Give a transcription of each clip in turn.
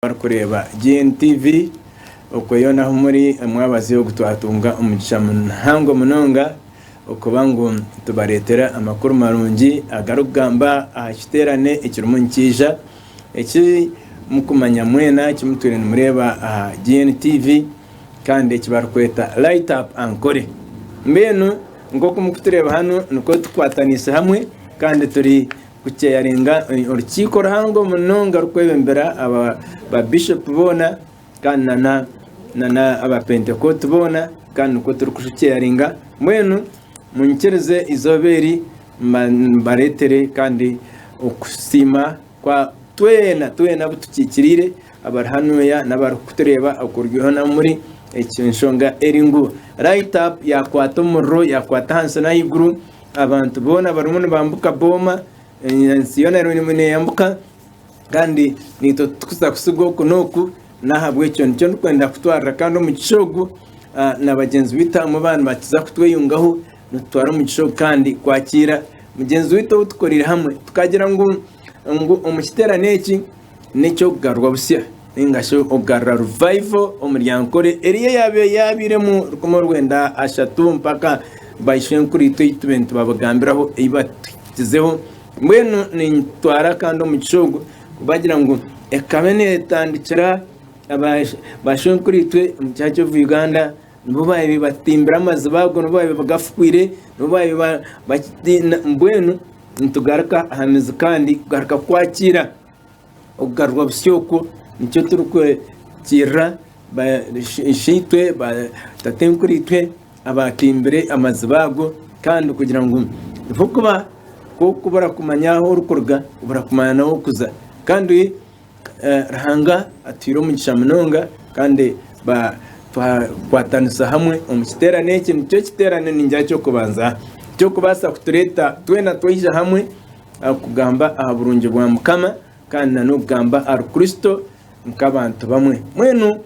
Abarikureeba GNTV okwe yoona ahu muri omwabazyo ogu twatunga omugisha muhango munonga okuba ngu tubareetera amakuru marungi agarikugamba aha kiteerane ekirimu nikiija eki murikumanya mwena eki mutwire nimureeba aha GNTV kandi eki barikweta Light Up Ankole. Mbwenu nk'oku murikutureeba hanu nikwo tukwataniise hamwe kandi turi Kukyeyaringa orukiiko ruhango munonga rukwebembera aba bishop boona kandi nana nana abapentekooti boona kandi nikwo turikukyeyaringa mbwenu munyikirize eizooba eri mbareetere kandi okusiima kwa twena twena abu tukiikiriire abari hanuya n'abarikutureeba okuruga hoona ahu muri enshonga eri ngu Light Up yaakwata omuriro yaakwata ahansi n'ahaiguru. Abantu boona barimu nibambuka booma, ensi yoona erimu neyambuka kandi naitwe titukuza kutsiga oku n'oku, n'ahabw'ekyo nikyo ndikwenda kutwarira kandi omugisha ogu na bagyenzi baitu abamwe baaba nibakiza kutweyungaho nitutwara omugisha ogu kandi kwakiira mugyenzi waitu ou tukoreire hamwe tukagira ngu ngu omu kiteerane eki n'eky'okugarurwa busya ninga shi okugarura revival omuri Ankole eriyo eyaabaire yaabairemu 1930 mpaka baishwenkuru-itwe ei tube nitubagambiraho ei batuhikizeho. Mbwenu nintwara kandi omugisha ogu kubagira ngu ekaba neetandikira baashwenkuru-itwe omu Church of Uganda nibo baabaire batimbire amaziba ago, nibo baabaire bagafukwire, nibo baabaire mbwenu nitugaruka aha mizi kandi kugaruka kwakiira okugarurwa busya okwo nikyo turikwekirira isheitwe batatenkuriitwe abaatimbire amaziba ago kandi kugira ngu ahabw'okuba ku barakumanya ahu orikuruga barakumanya n'ahu orikuza kandi Ruhanga atuhaire omugisha munonga kandi twakwatanisa hamwe omu kiteerane eki nikyo kiteerane ningira ky'okubanza ky'okubaasa kutureeta twena twaija hamwe kugamba aha burungi bwa Mukama kandi n'okugamba ahari Kristo nk'abantu bamwe. Mbwenu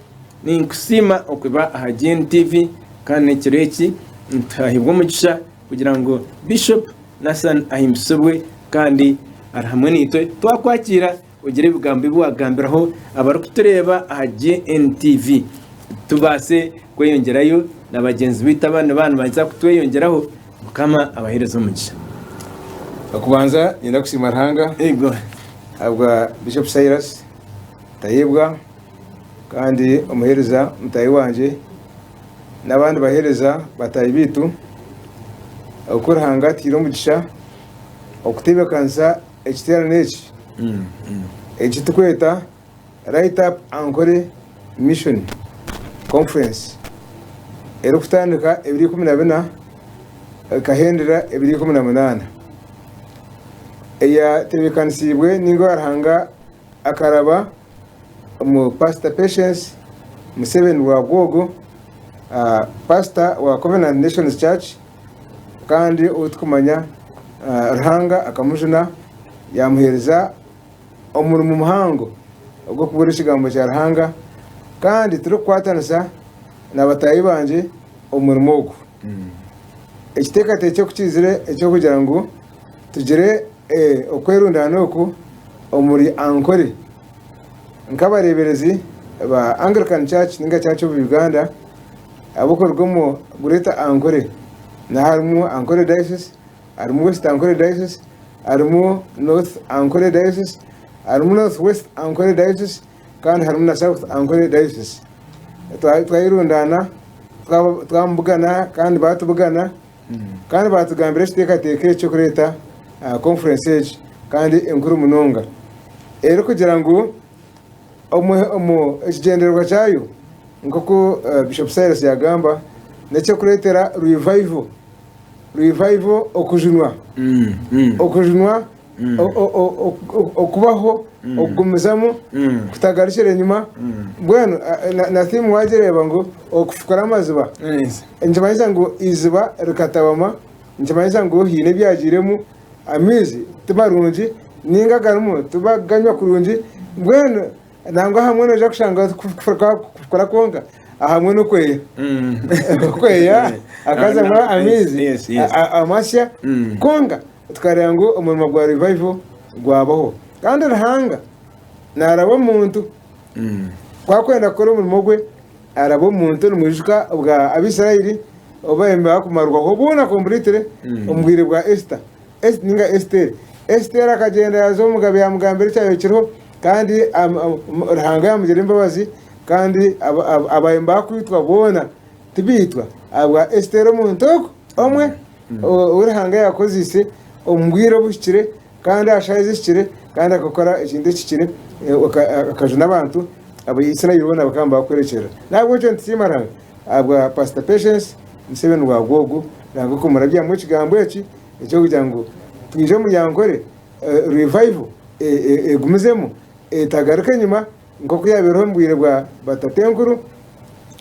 ninkusiima okuba aha GNTV kandi n'ekiro eki nituhaheebwa omugisha kugira ngu Bishop Nathan ahimbisibwe kandi ari hamwe naitwe. Twakwakiira ogire ebigambo ebi waagambiraho abarikutureeba aha GNTV tubaase kweyongyerayo na bagyenzi baitu abandi baaba nibaija kutweyongyeraho. Mukama abaheereze omugisha. Okubanza niinyenda kusiima Ruhanga Ego. ahabwa Bishop Silas Tayebwa kandi omuheereza mutaahi wangye n'abandi baheereza bataahi baitu oku Ruhanga atuhaire omugisha okuteebekanisa ekiteerane eki eki turikweta Light Up Ankole Mission Conference erikutandika ebiro 14 ekahendera ebiro 18 eyatebeekanisiibwe ninga Ruhanga akaraba omu Pastor Patience Museveni Rwabwogo, Pastor wa Covenant Nations Church kandi ou turikumanya Ruhanga akamujuna yamuheereza omurimo muhango ogw'okubuurira ekigambo kya Ruhanga kandi turikukwatanisa na bataahi bangye omurimo ogu. Ekiteekateeko ku kiizire eky'okugira ngu tugire okwerundaana oku omuri Ankole nk'abareeberezi ba Anglican Church ninga Church of Uganda abarikuruga omu Greater Ankole harimu Ankole Diocese, harimu West Ankole Diocese, harimu North Ankole Diocese, harimu North West Ankole Diocese kandi harimu na South Ankole Diocese. Twayerundaana twamubugana kandi baatubugana kandi baatugambira ekiteekateeko eki eky'okureeta conference egi kandi enkuru munonga erikugira ngu ekigyendererwa kyayo nk'oku Bishop Silas yaagamba n'eky'okureetera revival. Revival okujunwa, okujunwa, okubaho, okugumizamu, kutagarukira enyima. Mbwenu na theme wagireeba ngu okufukura amaziba, nikimanyisa ngu eiziba rikatabama, nikimanyisa ngu haine ebyagiiremu, amaizi timarungi ninga agarimu tibakuganywa kurungi, mbwenu Nangwa ahamwe noija kushanga kufukura kwonka ahamwe n'okweya. Okweya hakazamu amaizi Yes, yes. amasya kwonka tukareeba ngu omurimo gwa revival gwabaho. Kandi Ruhanga naaraba omu muntu. Ku arikwenda kukora omurimo gwe, araba omu muntu nimwijuka obwa Abaisraeli obu baabaire nibakumarwaho boona completely omu bwire bwa Esther ninga Esteeri. Esteeri akagyenda yaaza omugabe yaamugambira ekyabaire kiriho kandi Ruhanga yaamugirira embabazi kandi abaabaire nibakwitwa boona tibaitwa ahabwa Esteeri omuntu ogwo omwe ou Ruhanga yaakozeise omu bwire obuhikire kandi aha shaaha ezihikire kandi akakora ekintu ekihikire akajuna abantu Abaisraeli boona bakaba nibakuhwerekyerera. N'ahabw'ekyo nitusiima Ruhanga ahabwa Pastor Patience Museveni Rwagwogo, Ruhanga okumurabyamu ekigambo eki eky'okugira ngu twije omuri Ankole revival egumizemu etagaruka enyima nk'oku yabaireho omu bwire bwa batatenkuru,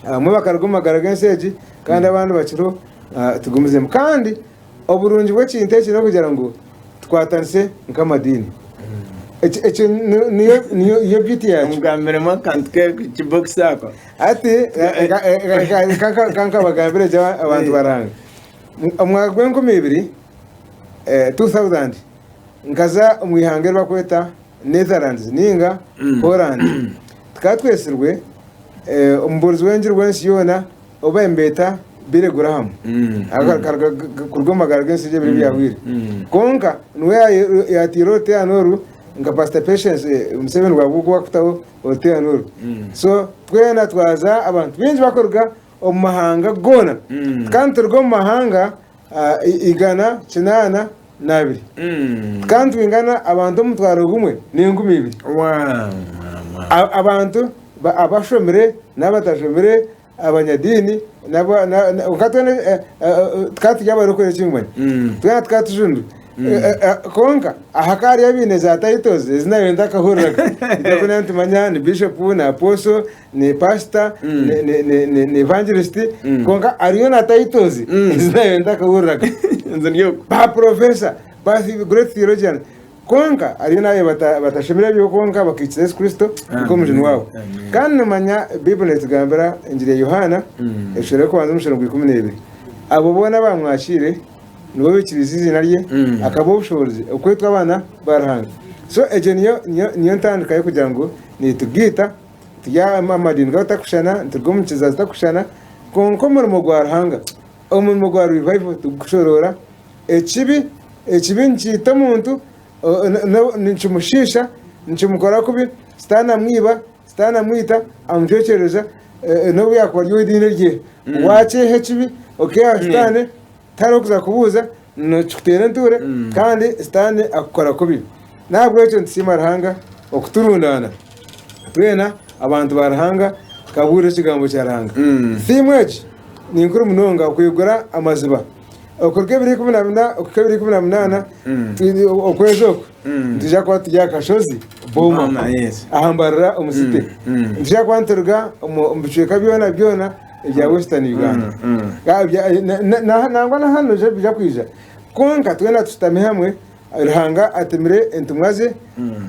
abamwe bakaruga omu magara g'ensi egi kandi abandi bakiriho tugumizemu. Kandi oburungi bw'ekintu eki n'okugira ngu tukwatanise nk'amadiini. Ekyo niyo beauty yakyo. Omugambiremu akantu k'ekibokisi ako. Hati kankabagambire gye abantu ba Ruhanga. Omwaka gw'enkumi ibiri, 2000, nkaza omu ihanga eri barikweta Netherlands ninga Holland. Tukaba twetsirwe omubuurizi w'engiri w'ensi yoona ou baabaire nibeeta Billy Graham. Akaruga kuruga omu magara g'ensi egi ebiro ebyahweire. Kwonka niwe yaataire oruteerane oru nka Pastor Patience Museveni Rwabwogo owakutaho oruteerane oru. So twena twaza abantu baingi bakuruga omu mahanga goona. Tukaba nituruga omu mahanga 182. Tukaba nitwingana abantu 10,000. Abantu abashomire n'abatashomire, abanyadiini, kwonka twena tukaba turi abarikukora eki mbwenu. Twena tukaba tujunirwe. Kwonka hakaba hariyo abaine za titles ezi naabaire ntakahuriraga. Nikwo nitumanya ni bishop, ni apostle, ni pastor, ni evangelist, kwonka hariyo na titles ezi naabaire ntakahuriraga. Ba professor, ba great theologian, kwonka hariyo n'ababaire batashomire ebyo kwonka bakaikiriza Yesu Kristo nk'omujuni waabo. Kandi nomanya Baiburi netugambira engiri ya Yohaana eshuura y'okubanza omushoro gwa 12, abo boona abamwakiire nibo baikiriize eiziina rye, akabaha obushoboorozi okwetwa abaana ba Ruhanga. So egyo niyo ntandika y'okugira ngu nitugaita turi amadiini gatakushushana, nituruga omu kizazi zitakushushana, kwonka omurimo gwa Ruhanga, omurimo gwa revival tigukushoroora. Ekibi, ekibi nikiita omuntu, nikimushiisha, nikimukora kubi, Sitaane amwiba, Sitaane amwita, amucwekyereza, n'obu yaakuba ari ow'ediini rye. Waakyeha ekibi, okeeha Sitaane, tihariho kuza kubuuza, nikikuteera entuure kandi Sitaane akukora kubi. N'ahabw'ekyo nitusiima Ruhanga okuturundaana twena abantu ba Ruhanga tukabuurira ekigambo kya Ruhanga. Thiimu egi ni nkuru munonga okwigura amaziba. Okuruga ebiro 14 okuhika ebiro 18 okwezi oku nitwija kuba turi aha kashozi Boma Boma, yes. aha Mbarara omu city. Nitwija kuba nituruga omu bicweka byona byona ebya Western Uganda. Nangwa na hanu bija kwija. Kwonka twena tushutami hamwe, Ruhanga atumire entumwa ze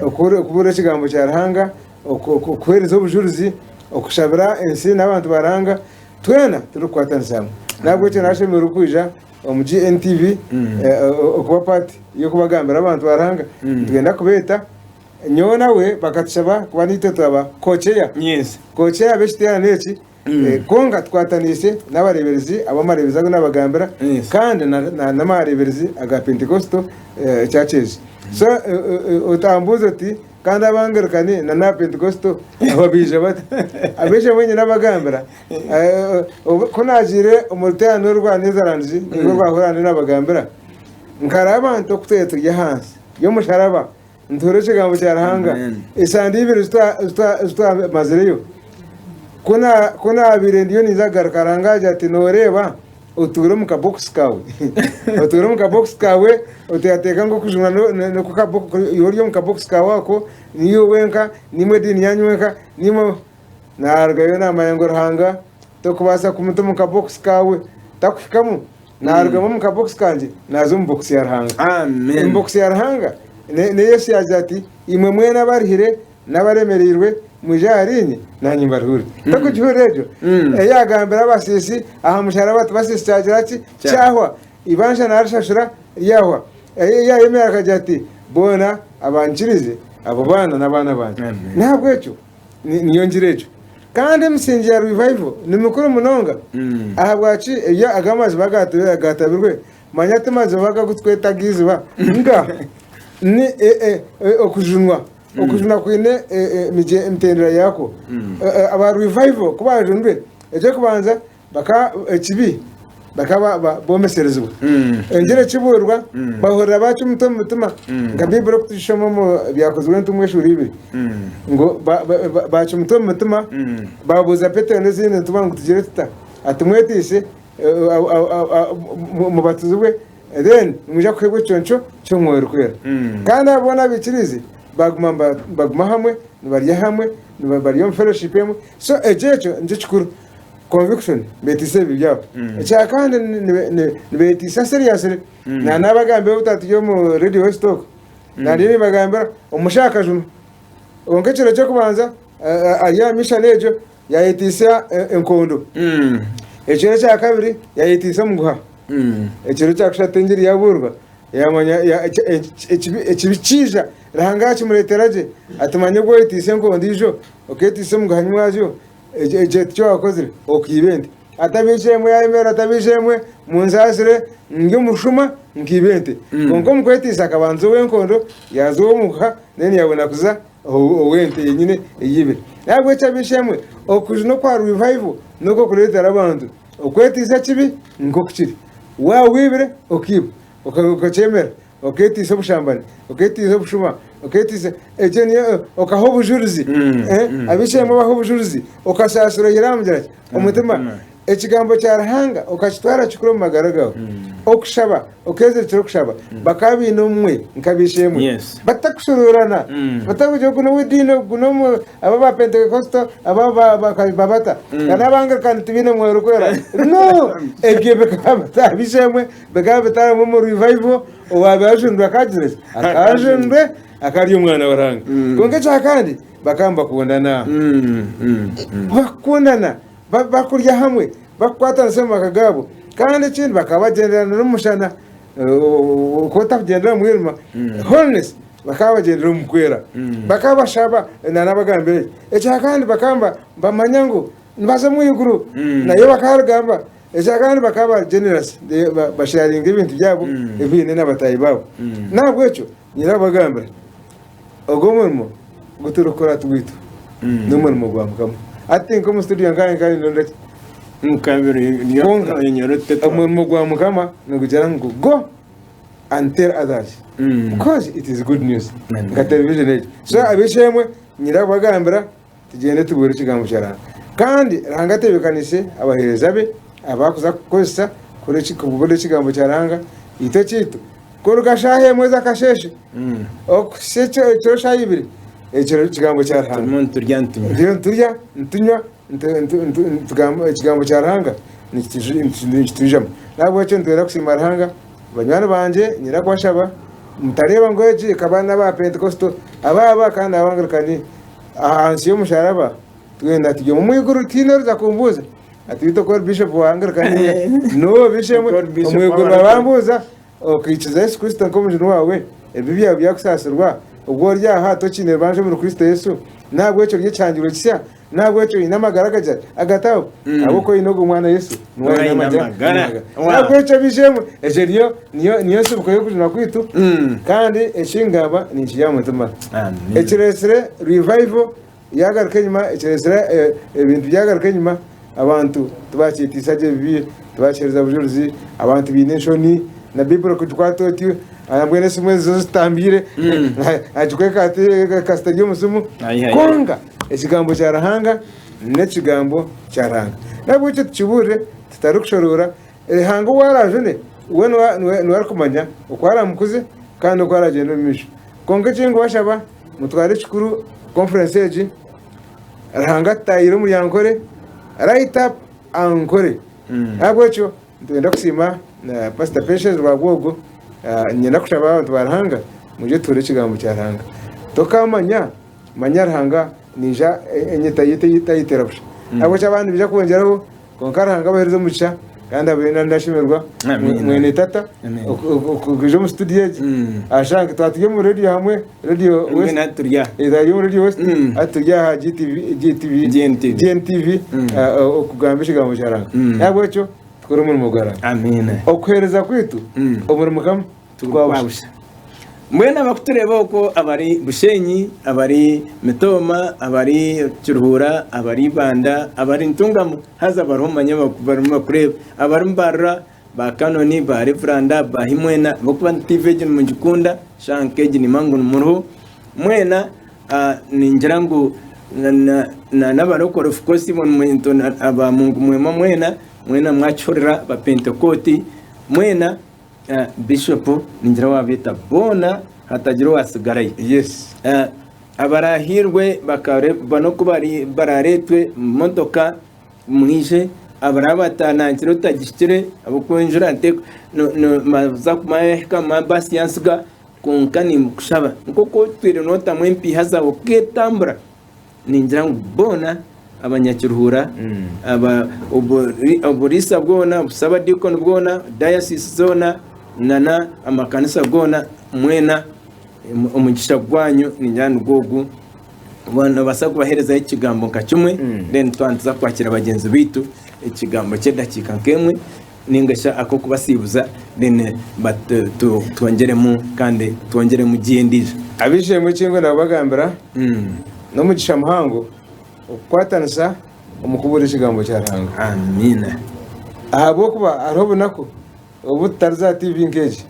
okubuurira ekigambo kya Ruhanga, okuheereza obujurizi, okushabira ensi n'abantu ba Ruhanga, twena turikukwatanisa hamwe. N'ahabw'ekyo nashemereirwe kwija omu GNTV okuba part y'okubagambira abantu ba Ruhanga. Nitwenda kubeeta. Nyowe nawe bakatushaba kuba naitwe twaba co-chair. Co-chair b'ekiteerane eki. Kwonka tukwataniise n'abareeberezi ab'amareeberezi agu naabagambira kandi n'amareeberezi aga Pentecostal churches. So otambuuza oti kandi Abangirikani na n'Abapentekosto aba baija bata? Abaija mbwenu nabagambira ku naagiire omu ruteerane orwa Netherlands nirwo rwa Holland nabagambira nkareba abantu oku twaba turi ahansi y'omusharaba Nituhurira ekigambo kya Ruhanga esande ibiri ezi twamazireyo. Ku naabaire ndiyo ninza kugaruka, Ruhanga yaagira ati, Nooreeba, otuure omu kabokisi kaawe. Otuure omu kabokisi kaawe, oteekateeka ngu okujunwa iwe ori omu kabokisi kaawe ako, niiwe wenka, niimwe ediini yaanyu wenka, niimwe. Naarugayo naamanya ngu Ruhanga torikubaasa kumuta omu kabokisi kaawe, takuhikamu. Naarugamu omu kabokisi kangye, naaza omu bokisi ya Ruhanga. Amen. Omu bokisi ya Ruhanga, ne, ne Yesu yaagira ati, Imwe mwena abaruhire n'abaremereirwe, mwije ahariinye, naanye mbaruhuure. Torikugihurira egyo? Ei yaagambira abasiisi aha musharaba ati, Basiisi kyagira ki? Kya- Kyahwa. Eibanja naarishashura, ryahwa. Ei yaayemera akagira ati, Boona abankirize, abo baana n'abaana bangye. Amen. N'ahabw'ekyo, Niyo ngiri egyo. Kandi emisingi ya revival ni mikuru munonga. Ahabwaki ebyo aga amaziba agatabirwe manya ti maziba agu tweta ag'eiziba nga ni okujunwa. Okujunwa kwine emitendera yakwo. Aba revival ku bajunirwe, eky'okubanza Baka ekibi bakaba bomeserezibwa. Engiri ekibuurwa bahurira bakimita omu mitima nka Baiburi oku tugishoma omu Byakozirwe Entumwa eshuura ibiri ngu bakimuta omu mitima babuuza Petero n'ezindi ntumwa ngu tugire tuta? Ati mweteise mubatizibwe then nimwija kuheebwa ekiconco ky'Omwoyo Orikwera. Kandi abo boona abaikiriize baguma nibaguma hamwe nibarya hamwe bari omu fellowship emwe so ekyo ekyo nikyo kikuru. Conviction nibetiisa ebibi byabo. Ekya kandi nibetiisa seriously. Na nabagambira obu twaba turi omu Radio West Talk, nariyo nibagambira omushaija akajunwa. Kwonka ekiro ky'okubanza ari aha mission egyo yayetiisa enkondo. Ekiro ekya kabiri yayetiisa omuguha. Ekiro ekya kushatu engiri yabuurwa yamanya ekibi kiija Ruhanga yakimureetera gye ati manya obu oyetiisa enkondo ijo oketiisa omuguha nyimwazyo Ekyo tikyo waakozire, okaiba ente. Ati ab'eishe-emwe yaayemerera ati, Ab'eishe-emwe, munsaasire, ndi omushuma, nkaiba ente. Kwonka omu kweteisa akabanza ow'enkondo, yaaza ow'omuguha, then yaabona kuza ow'ente yenyine ei yaibire. N'ahabw'ekyo ab'eishe-emwe, okujuna okwa revival n'okw'okureetera abantu okweteisa ekibi nk'oku kiri. Waaba oibire, okaiba, okakyemera. Okeetiisa obushambani, okeetiisa obushuma, okeetiisa ekyo niyo okaha obujurizi ab'eishe-emwe baha obujurizi, okasaasira oihire aha mugira ki omutima. Ekigambo kya Ruhanga okakitwara kikuru omu magara gaawe. Okushaba, okeezirikira okushaba, bakaba baine obumwe nk'ab'eishe-emwe. Batakushoroorana, batakugira ogu n'ow'ediini ogu n'omu aba ba Pentekosto aba babata kandi ab'Anglikani tibaine mwoyo orikwera. No! Ebyo bikaba ab'eishe-emwe Bikaba bitarimu omu revival owaabaire ajunirwe akagira ki? Akajunirwe akaba ari omwana wa Ruhanga. Kwonka ekya kandi bakaba nibakundana. Bakukundana, bakurya hamwe, bakukwatanisa omu maka gaabo. Kandi ekindi bakaba bagyenderana n'omushana oku otakugyendera omu mwirima. Holiness bakaba bagyendera omu kwera. Bakaba bashaba nabagambira eki. Ekya kandi bakaba nibamanya ngu nibaza omu iguru. Nayo bakaba nibagamba Ekya kandi bakaba bari generous, basharinga ebintu byabo ebi baine n'abataahi baabo. N'ahabw'ekyo nyine kubagambira, ogu omurimo ogu turikukora ti gwaitu, n'omurimo gwa Mukama. Hati nk'omu studio nkanye nkanye ndonda ki? Kwonka omurimo gwa Mukama nigugira ngu go and tell others because it is good news nka television egi. So ab'eishe-emwe nyine kubagambira Tugyende tubuurire ekigambo kya Ruhanga. Kandi Ruhanga atebeekaniise abaheereza be abakuza kukozesa kubuurira ekigambo kya Ruhanga. Itwe ekyaitu kuruga shaaha emwe ez'akasheeshe okuhitsya ekiro shaaha ibiri, ekyo ekigambo kya Ruhanga. Turimu niturya nitunywa. Turiyo niturya nitunywa nitugamba ekigambo kya Ruhanga nikitwijamu. N'ahabw'ekyo nitwenda kusiima Ruhanga. Banywani bangye nyine kubashaba mutareeba ngu egi ekaba n'aba Pentekosto aba aba kandi n'Abangirikani. Ahansi y'omusharaba twena turi omu iguru tihaine oriza kumbuuza ati beitu oku ori bishop wa Anglican no bishop Oku ori bishop omu iguru w'Abaangilikani. barabambuuza okaikiza Yesu Kristo nk'omujuni waawe ebibi byawe byakusaasirwa obwo ori aha tokiine rubanja omuri Kristo Yesu n'ahabw'ekyo ori ekihangirwe kisya n'ahabw'ekyo oine amagara agagira agatahwaho ahabw'okuba oine ogwo mwana Yesu niwe Niwe aine aine amagara amagara. amagara. Wow. N'ahabw'ekyo bishemwe ekyo niyo niyo niyo nsibuko y'okujunwa kwaitu kandi eki ngamba ninkirya aha mutima. Amen. Ekireetsire revival yagaruka enyima, ekireetsire ebintu byagaruka enyima, abantu tibakyetiisa gye ebibi, tibakiheereza bujurizi, abantu baine enshoni, na Baiburi kugikwata oti, nambwenu esimu ezi zo zitambiire, nagikweka ati kasita eri omu simu, Ai, ai, ai. kwonka ekigambo kya Ruhanga n'ekigambo kya Ruhanga. N'ahabw'ekyo tukibuurire tutarikushoroora, Ruhanga ou araajune, we niwe arikumanya oku araamukuze kandi n'oku araagyende omu maisho. Kwonka eki ndikubashaba, mutware ekikuru conference egi, Ruhanga atutaahire omuri Ankole, right up Ankole. N'ahabw'ekyo nitwenda kusiima Pastor Patience Rwabwogo, niinyenda kushaba abantu ba Ruhanga mwije tuhure ekigambo kya Ruhanga. Tokaamanya, manya Ruhanga naija enyeta ye tayetera busha. N'ahabw'ekyo abandi nibaija kwongyeraho, kwonka Ruhanga abaheereze omugisha. Kandi abwine ndashemerwa Amiina. mwene tata Amiina. okwija omu studio egi ashanga twaba turi omu radio hamwe radio Mbwenu West hati turi aha. eh, turi omu radio West hati turi aha GTV GTV GNTV. GNTV okugamba ekigambo kya Ruhanga nahabwekyo tukore omurimo gwa Ruhanga Amiina. okuhereza kwaitu omuri Mukama Tikwa busha. Mbwenu abakutureeba okwo abari Bushenyi, abari Mitooma, abari Kiruhura, abari Ibanda, abari Ntungamo haza bariho manya barimu bakureeba, abari Mbarara, ba Kanoni, ba Revuranda, ba hi mwena ahabw'okuba TV egi nimugikunda, shaaha nk'egi nimanya ngu nimuriho mwena ningira ngu na n'abarokore of course aba Mungu mwema mwena, mwena mwakihurira, abapentekooti mwena. Bishop ningira wabeeta boona hatagira owatsigarayo. Yes. Abarahiirwe bakareba n'oku barareetwe omu motoka mwije, abaraba batanangire otagihikire ahabw'okuba enjura baza kumara yahika baasi yantsiga kwonka ninkushaba nk'oku otwire nootamu empiiha zaawe oketambura. Ningira ngu boona abanyakiruhura, aba oburiisa bwona, obusabadiikoni bwona, dayasiisi zoona nana amakanisa goona mwena omugisha gwanyu ningira nigwo ogu. Nobaasa kubaherezaho ekigambo nka kimwe then twaba nituza kwakira bagyenzi baitu ekigambo ky'edakiika nk'emwe ninga shi ak'okubasiibuza then twongyeremu kandi twongyeremu giya endiijo. Ab'eishe-emwe eki ndikwenda kubagambira n'omugisha muhango okukwatanisa omu kubuurira ekigambo kya Ruhanga. Amiina. Ahabw'okuba hariho obunaku obu tutari za TV nk'egi.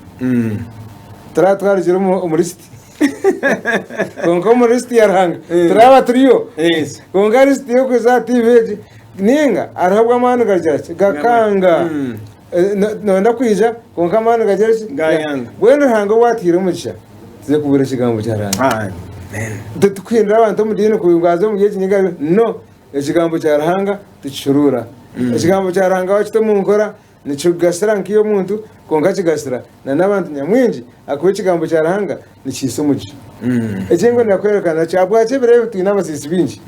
Turaba twarugire omu lisiti. Kwonka omu lisiti ya Ruhanga turaba turiyo. Yes. Kwonka lisiti y'okuza aha TV egi ninga hariho obu amaani gagira ki? Gakanga. Nooyenda kwija kwonka amaani gagira ki? Gayanga. Mbwenu Ruhanga ou atuhaire omugisha tuze kubuurira ekigambo kya Ruhanga. Amen. Titukuhindura abantu omu diini ngu aze omuri egi ninga no. Ekigambo kya Ruhanga tikishuruura. Ekigambo kya Ruhanga wakita omu nkora Nikikugasira nk'iwe omuntu, kwonka kigasira na n'abantu nyamwingi ahakuba ekigambo kya Ruhanga nikihaisa omugisha. Eki ndikwenda kworeka nakyo ahabwaki ebiro ebi twine abasiisi baingi.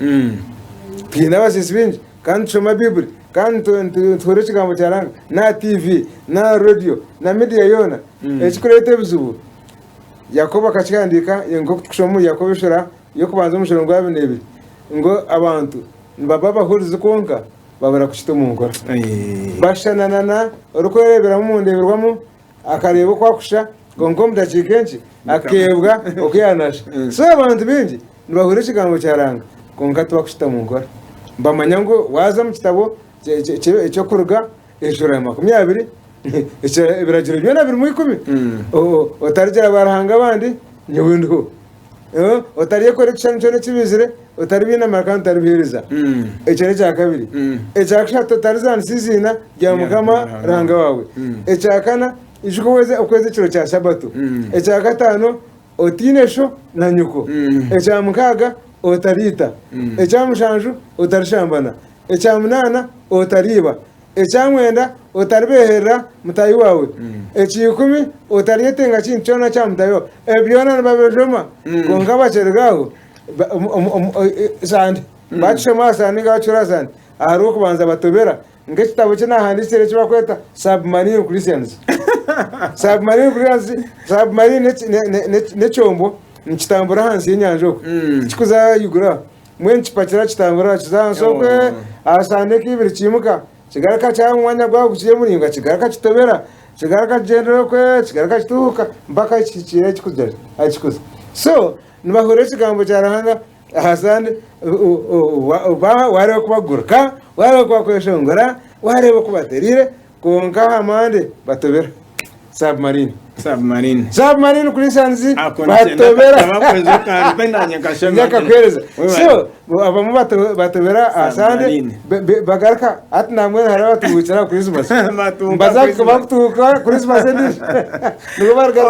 Twine abasiisi baingi kandi nitushoma Baiburi kandi nituhurira ekigambo kya Ruhanga n'aha TV, n'aha rediyo, na midiya yoona. Ekirikureeta ebizibu, Yakobo akakihandiika nk'oku turikushoma omuri Yakobo eshuura y'okubanza omushoro gwa abiri n'ebiri ngu abantu nibaba abahurizi kwonka babura kukita omu nkora. Bashushana na orikwereeberamu omu ndeeberwamu akareeba oku akushusha kwonka omu dakiika enkye akeebwa oku yaanashusha. So abantu baingi nibahurira ekigambo kya Ruhanga kwonka tibakukita mu nkora. Nibamanya ngu waaza omu kitabo eky'okuruga eshuura ya 20 ebiragiro byona birimu ikumi. Otarigira baaruhanga abandi nyowe ndiho. Otaryekora ekishushani kyona ekibaizire, otaribiinamira kandi otaribiheereza. Ekyo n'ekya kabiri. Ekya kashatu, otarizaanisa eiziina rya Mukama Ruhanga waawe. Ekya kana, ijuka okweza ekiro kya Sabato. Ekya kataano, otiine sho na nyoko. Ekya mukaaga, otariita. Ekya mushanju, otarishambana. Ekya munaana, otariiba. Ekyamwenda, otaribeeherera mutaahi waawe. Ekyaikumi, otaryetenga kintu kyona kya mutaahi waawe. Ebyo byona nibabijoma, kwonka bakiruga aho, sande, bakishoma aha sande ninga bakihurira aha sande, aha Rwokubanza batobera. Nk'ekitabo eki naahandiikire eki barikweta Submarine Christians. Submarine Christians, submarine n'ekyombo nikitambura ahansi y'enyanja okwo, tikikuza ahaiguru aho. Mbwenu kipakira kitambura kiza ahansi okwe, aha sande nk'ibiri kiimuka, kigaruka kyaba omu mwanya gwabo kiri omuringa, kigaruka kitobera, kigaruka kigyendera okwe, kigaruka kituuhuka mpaka ahi kihikiire ahi kirikugyera, ahi kirikuza. So, nibahurira ekigambo kya Ruhanga aha sande, waareeba oku baguruka, waareeba oku bakweshongora, waareeba oku batereire, kwonka aha Mande batobera. Submarine. Submarine. Submarine Christians Ako nikyenda batobera. kabakweza okampe nanye nkashoma. Njakakuhereza. Webale. So abamwe batobera aha Sunday Submarine. bagaruka hati nambwenu hariho abatuhukira aha Christmas. Batuhuka Mbaza Christmas. bakutuhuka Christmas endiijo. Nibwo baruga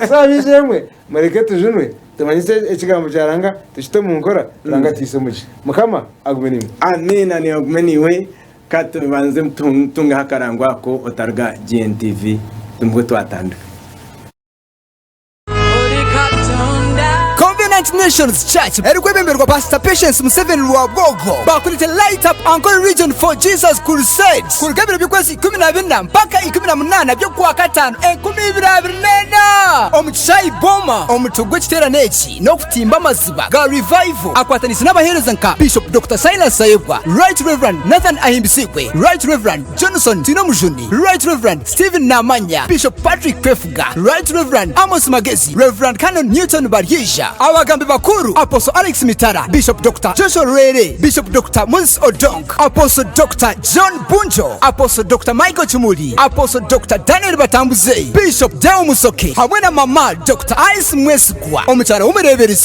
So ab'eishe-emwe mureke tujunwe tumanyise ekigambo kya Ruhanga tukite omu nkora Ruhanga atuhaise omugisha. Mukama agume naimwe. Amiina niagume naiwe. Ka tubanze tutungeho akarango ako otaruga GNTV nibwo twatandika. Covenant Great Nations Church erikwebemberwa Pastor Patience Museveni Rwabwogo bakurete Light Up Ankole Region for Jesus Crusade kuruga ebiro by'okwezi 14 mpaka 18 by'okwakataano 2024 omu kishaayi Boma. Omutwe gw'ekiteerane eki n'okutimba amaziba ga Revival akwataniise n'abaheereza nka Bishop Dokita Silas Tayebwa, Right Rev Nathan Ahimbisibwe, Right Rev Johnson Twinomujuni, Right Rev Stephen Namanya, Bishop Patrick Twefuga, Right Rev Amos Magezi, Rev Canon Newton Baryeija, Abagambi bakuru, Apostle Alex Mitara, Bishop Dokita Joshua Rwere, Bishop Dokita Moses Odong, Apostle Dokita John Bunjo, Apostle Dokita Michael Kimuli, Apostle Dokita Daniel Batambuze, Bishop Deo Musoke hamwe na Mama Dokita Alice Mwesigwa, omukyara w'omureeberezi.